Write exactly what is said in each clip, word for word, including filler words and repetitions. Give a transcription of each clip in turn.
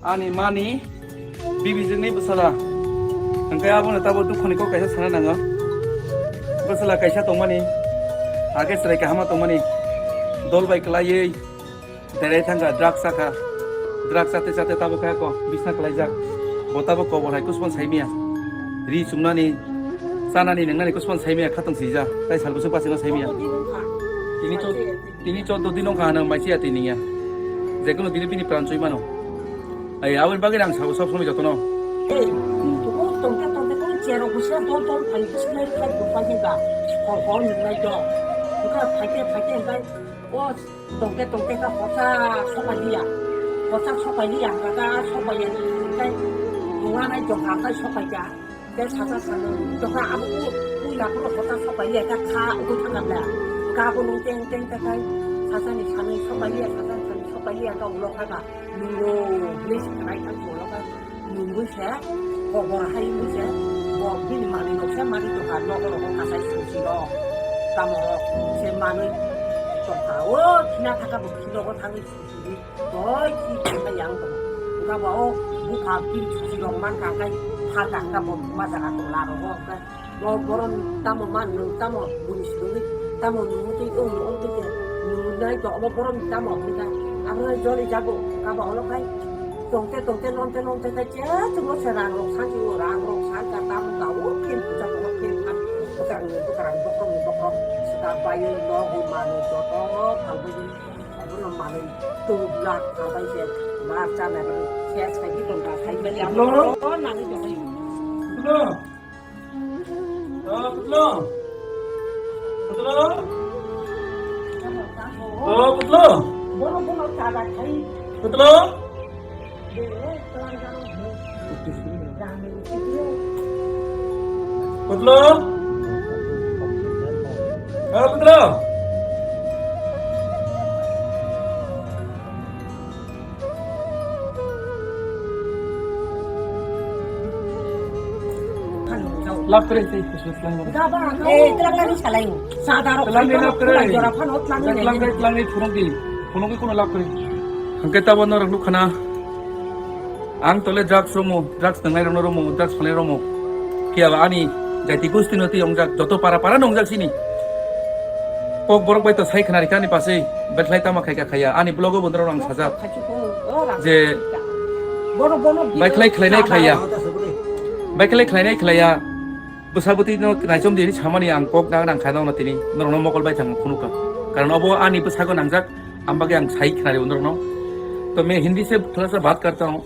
Ani mani bibijwkni bwsala. Hwnkhe abono tabo dukhoni kok kaisa sana nango. Bwsala kaisa tongmani, age chwrai kahama tongmani, dol bai kwlaiwi berai thangkha, drugs chakha. Drugs chate chate tabo khe ako bisna kwlaijak. Bo tabo kobor hai kusubon saimaya. Ri chumnani, chanani nwngnani kusubon saimaya, khatong sijak. Tai sal bwswk bachino saimaya. Tini to Tini choddo din wngkha hwnwi maisiya twi nungya. Jekunu tini bini pran chwi mano. Ai, aboni bagwi ang sabo sob somoi jotono. Ei, tongkhe tongkhe tong cherok busia dol dol phai bisinai khai buphai hinba. Hor hor nungnai dol. Wngkha phaikhe phaikhe hingkhai o tongkhe tongkhe kha horsa sopai liya. Horsa sopai liya hingkha kha sopai ya hingkhai nunganai dongkha hingkhai sopai ya. Tei sasa sanwi, tokha abo u, u yaphuru hota sopai ya, ta kha, ugui thangkha bla. Kha bo nung teng teng ta khai, sasani sanwi sopai ya, sasani sanwi sopai ya, ta ulo kha ba. Nungo, hwnwi se khlai thang ulo kha. Nungwi se, kobor hai wngwi se, bo bini manwi nok se mani tokha, nogo rogo kasai susi rok. Tamo rok, se manwi tokha, o khina thaka bo khinogo thangwi susi rok. Doi khi khe yang tong. Wngkha ba o bupha bini susi rok man kha khe pha kha kha bo ma jaga tong la rok khe. Bo borom tamo man nung tamo buni sugwi tamo nung tei o nung tei khe nung nai to obo borom tamo khe kha. Abo joli jago kha ba olo khai. Tongte tongte lomte lomte khe che chungo se rang rok san chungo rang rok san ka tam ka o phin puja ko phin phan. Bukarang ni bukarang bokrok ni bokrok sita bai no bu manu joto phal bai. Abono manwi tubla khabai se nar chanani khe saidi tongkha, saidi ya. Putlo? O nangwi tongwi. Putlo? O putlo? Putlo? O putlo? Bono, bono chala khai. Putlo? Putlo? O putlo? Lap kre, tei khusut lang. Eh, telang kami salai. Sadaro. Telang kami lap kre. Jora phan hot lang. Telang kami, telang kami phunuk di. Phunuk di kono lap kre. Hangke tabo norok nukhana. Ang tole drugs romo, drugs nangnai rono romo, drugs phanai romo. Kiyaba ani jati gusti no tiyongjak, joto para para nongjak sini. Kok borok bai to sai khna rikha ani pasai, bethlai tama khaika khaya, ani blogo bo norok ang sajak. Je, baikhlai khlainai khlaiya. Baikhlai khlainai khlaiya. Bwsabwtwi no naichom di hinwi samani ang kok na nang kha no tini, norok no mokol bai thang phunukha. Karon obo ani bwsago nangjak, am bagwi ang sai khna rio norok no. To main Hindi se thoda sa baat karta hu.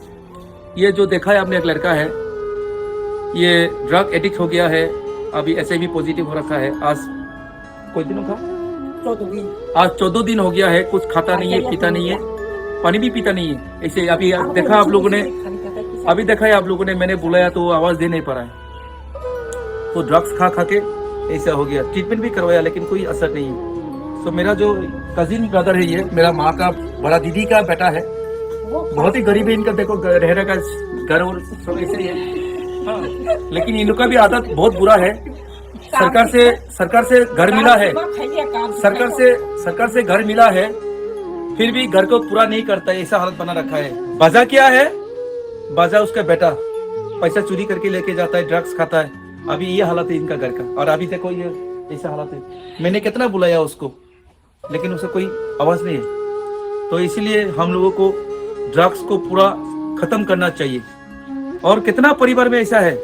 ये जो देखा है आपने, एक लड़का है, ये drug addict हो गया है, अभी एचआईवी पॉजिटिव हो रखा है। आज कोई दिन था? चौदह दिन। आज चौदह दिन हो गया है, कुछ खाता नहीं है, पीता नहीं है, पानी भी पीता नहीं है। ऐसे अभी देखा आप लोगों ने, अभी देखा है आप लोगों ने, मैंने बुलाया तो वो आवाज दे नहीं पा रहा है। वो ड्रग्स खा खा के ऐसा हो गया। ट्रीटमेंट भी करवाया लेकिन कोई असर नहीं है। तो मेरा जो कजिन ब्रदर है, ये मेरा माँ का बड़ा दीदी का बेटा है, बहुत ही गरीब है। इनका देखो, ग-, रहने का घर और सब ऐसे ही है। हाँ, लेकिन इनका भी आदत बहुत बुरा है। सरकार से, सरकार से घर मिला है, सरकार से, सरकार से घर मिला है, फिर भी घर को पूरा नहीं करता है, ऐसा हालत बना रखा है। वजह क्या है? वजह उसका बेटा पैसा चोरी करके लेके जाता है, ड्रग्स खाता है। अभी ये हालत है इनका घर का, और अभी देखो ये ऐसा हालत है। मैंने कितना बुलाया उसको, लेकिन उसका कोई आवाज नहीं है। तो इसीलिए हम लोगों को ड्रग्स को पूरा खत्म करना चाहिए। और कितना परिवार में ऐसा है?